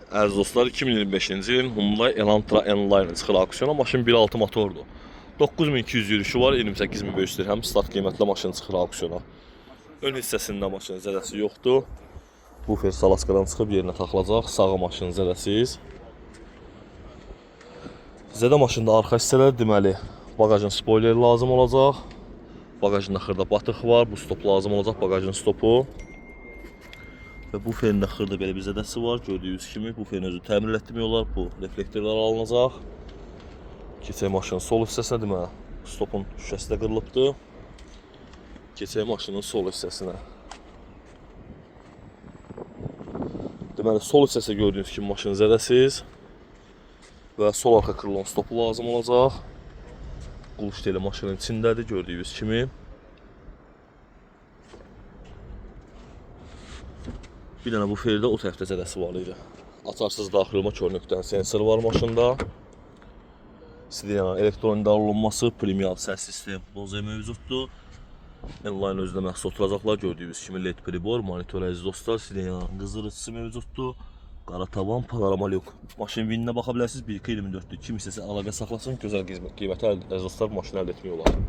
Əziz dostlar, 2025-ci ilin Hyundai Elantra N-Line çıxır auksyona. Maşın 1.6 motordur. 9200 yürüşü var, 28500 dirhəm start qiymətli maşın çıxır auksyona. Ön hissəsində maşının zədəsi yoxdur. Bufer salaskadan çıxıb yerinə taxılacaq. Sağı maşın zədəsiz. Zədə maşında arxa hissələr, deməli, bagajın spoileri lazım olacaq. Bagajında xırda batıq var, bu stop lazım olacaq, bagajın stopu. Və bu fenin də xırda belə bir zədəsi var. Gördüyünüz kimi bu fenin özü təmir etdirmək olar. Bu reflektorlar alınacaq. Keçək maşının sol hissəsinə, deməli, stopun şüşəsi də qırılıbdı. Keçək maşının sol hissəsinə. Deməli, sol hissəsi gördüyünüz kimi maşın zədəsiz və sol arxa krilon stopu lazım olacaq. Quluş teli maşının içindədir gördüyünüz kimi. Bir dənə bu ferdə o tərəfdə zədəsi var idi. Açarsız daxil olma kör nöqtənin sensori var maşında. Sidiyanın elektron idarə olunması, premium səs sistemi Bose mövcuddur. Inline özünə məxsus oturacaqlar gördüyünüz kimi LED pribor, monitor əziz dostlar, sidiyanın qızdırıcısı mövcuddur. Qara tavan, panorama lyuk. Maşın vininə baxa bilərsiniz. 1.24-dür. Kim istəsə əlaqə saxlasın, gözəl qiymətə əziz dostlar maşını əldə etmək olar.